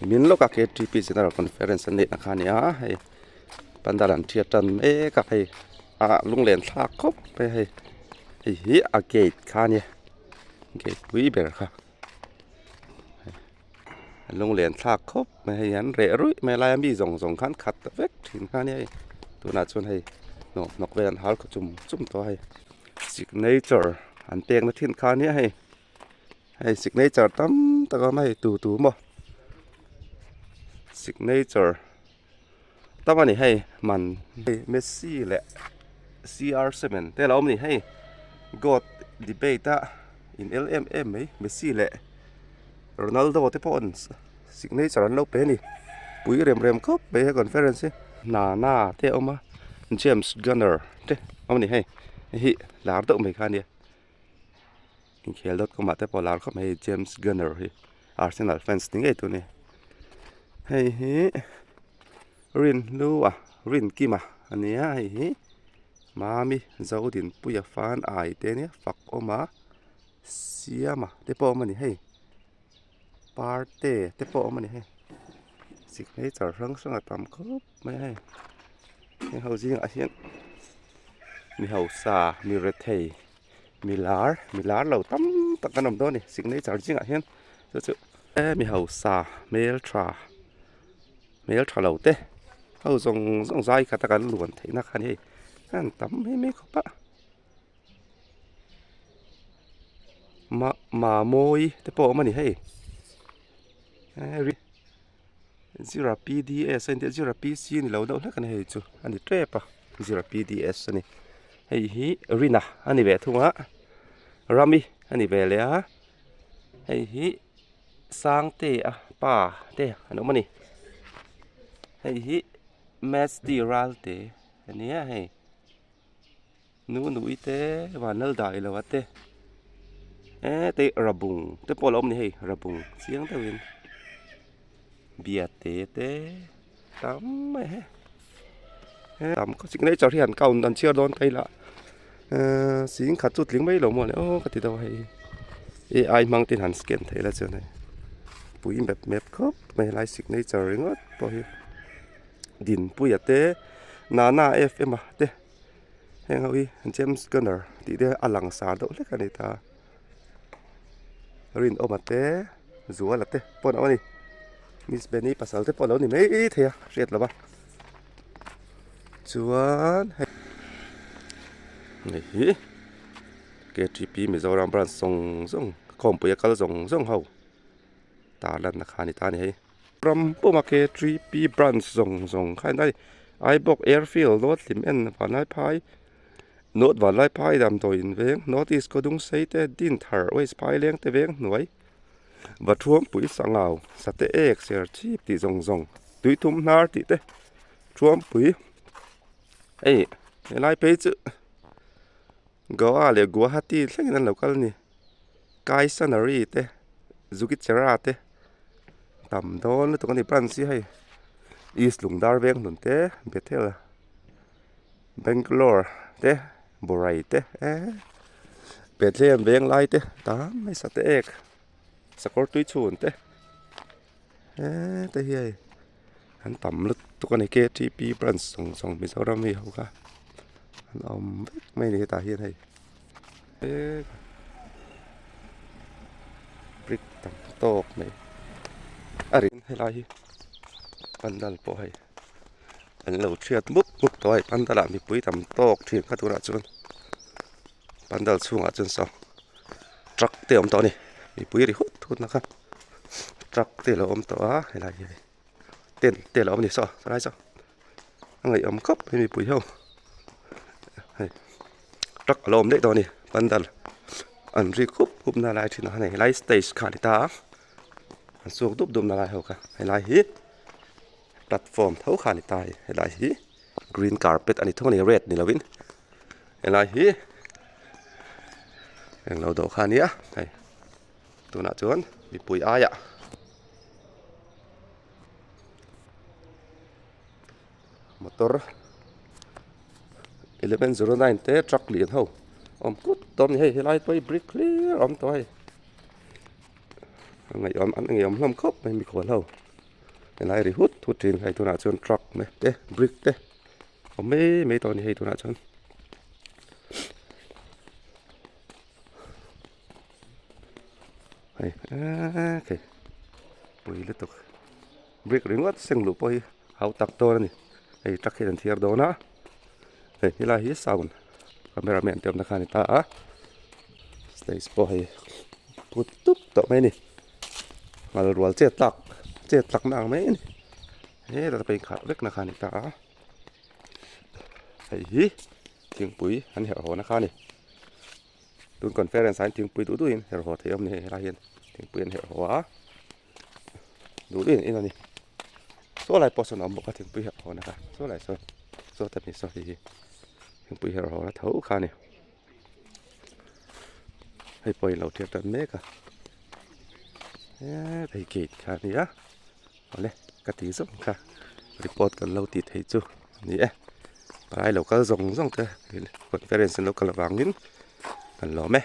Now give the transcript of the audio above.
Min lawka ktp General Conference an neihna kha a ni a hei pandal an thiat tan mek a hei ah lunglen thlak khawp mai a hei hei hi a gate kha a nia gate pui ber kha lunglen thlak khawp mai hei an reh ruih mai a laia mi zawng zawng khan khat vek thin kha a nia hei tunah chuan hei hnawh hnawk vel an hal chum chum tawh a hei signature an pekna thin kha a nia hei. Hei signature tam tak a awm a hei tu tu maw signature tam a ni hei man hei messi leh CR7 te lo awm a ni hei goat debate a in el em em mai messi leh ronaldo te pawh an signature an lo pe a ni pui rem rem khawp mai he conference hi nana te a awm a james gunner te a awm a ni hei hei hi lar deuh mai kha a nia. Inkhel dot com ah te pawh lar khawp mai James Gunner hi Arsenal fans ni ngei tur a ni hei hi Rinhlua Rinkima a ni a hei hi Mami Zodinpuia fan ai te ania fak awm a Siama te pawh a awm a ni hei Parte te pawh a awm a ni hei signature hrang hrang a tam khawp mai a hei heng ho zingah hian mi hausa mi rethei. Mi lar mi lar lo tam tak an awm dawn a ni signature zingah hian chu chu e mi hausa hmeltha hmeltha lo te ho zawng zawng zai khat a kan luan theih na kha a ni hei an tam mai mai khawp a mah mamawi te pawh a awm a ni hei zira pds a intia zira pc a ni lo deuh hlek a ni hei chu a ni tep a zira pds a ni hei hi rina a ni ve thung a rami a ni ve leh a hei hi sangtea pa te an awm a ni hei hi masti ralte a nia hei. Nu nui te vanlal dai lo a te eh te rabung te pawh a lo awm a ni hei rabung chiang deuhin biate te tam mai he tam khaw signature hi an count an chhiar dawn ta ila ehh sing khat chu tling mai lo maw le aw ka ti deuh a hei ai hmang te in han scan thei la chuan hei pui mep mep khawp mai helai signature ringawt pawh hi Dinpuia te Nana F_M a te. Heng ho hi James Gunner tih te a lang sar deuh hlek a ni ta Rinawma te Zuala te pawh an awm a ni Miss Benny pasal te pawh a lo ni mai thei a hriat lo va chuan hei hei hi K T P Mizoram branch zawng zawng khawmpui a kal zawng zawng ho tar lanna kha a ni ta a ni hei. Ram puma K3P branch zawng zawng kha a ni Aibawk airfield North hlim en Vanlaiphai North Vanlaiphai damdawi in veng North East Khawdung sei te Dinthar West Phaileng te veng hnuai Vathuampui Sangau Sate ek Serchhip tih zawng zawng Tuithum hnar tih te Thuampui hei helai phei chu Goa leh Guwahati thlengin an lo kal a ni Kaisanari te Zukichera te. Tam dawn lutuk a ni branch hi hei east lungdar veng hnun te bethel bangalore te borai te eee bethlehem veng lai te tam mai sa te ek sakawr tui chhun te eee te hi hei an tam lutuk a ni k t p branch zawng zawng mizoram mi ho kha an awm vek mai a ni hetah hian hei. Brick tam tawk mai a rin helai hi pandal pawh hei an lo thiat mup mup tawh a hei pandal ah mipui tam tawk thin kha tunah chuan pandal chhungah chuan saw truck te a awm tawh a ni mipui ri hut hut na kha truck te a lo awm tawh a helai hi tent te a lo awm a ni saw helai saw a ngaihawm khawp mai mipui ho hei truck a lo awm daih tawh a ni pandal an ri khup khup na lai thin a hei helai stage kha a ni ta a an chhuak dup dup na lai ho kha helai hi platform tho kha a ni ta a helai hi green carpet a ni thung a ni red ni lovin helai hi englo dawh kha a nia hei tunah chuan mipui aiah. Motor 1109 te truck lian ho awm kut tawh a ni hei helai pawh hi brick hlir a awm tawh a hei a ngaihawm an ngaihawm hlawm khawp mai mikhual ho. Helai ri hut hut thin hei tunah chuan truck me te brick te awm mai mai tawh a ni hei tunah chuan. Hei eee thei pui lutuk brick ringawt seng luh pawh hi hau tak dawn a ni hei truck hian an thiar dawn a hei helai hi sound camera man te awmna kha a ni ta a stage pawh hei put tup tawh mai a ni ngal rual chet tlak chet tlak na ang mai a ni hetah te pawh in khalh vek na kha a ni ta a hei hi thingpui an herh haw na kha a ni. Tun conference ah hian thingpui duh duhin herh haw theih awm a ni hei helai hian thingpui an herh haw a duh duhin in a ni saw lai pawh sawn a awm bawk a thingpui herh haw na kha saw lai sawn saw ta mi saw hei hi thingpui herh haw na tho kha a ni hei pawh in lo thiat tan mek a hei gate kha a ni a awle ka ti zawng kha report kan lo tih theih chu a ni e palai lo kal zawng zawng te conference an lo kal avangin kan lawm e.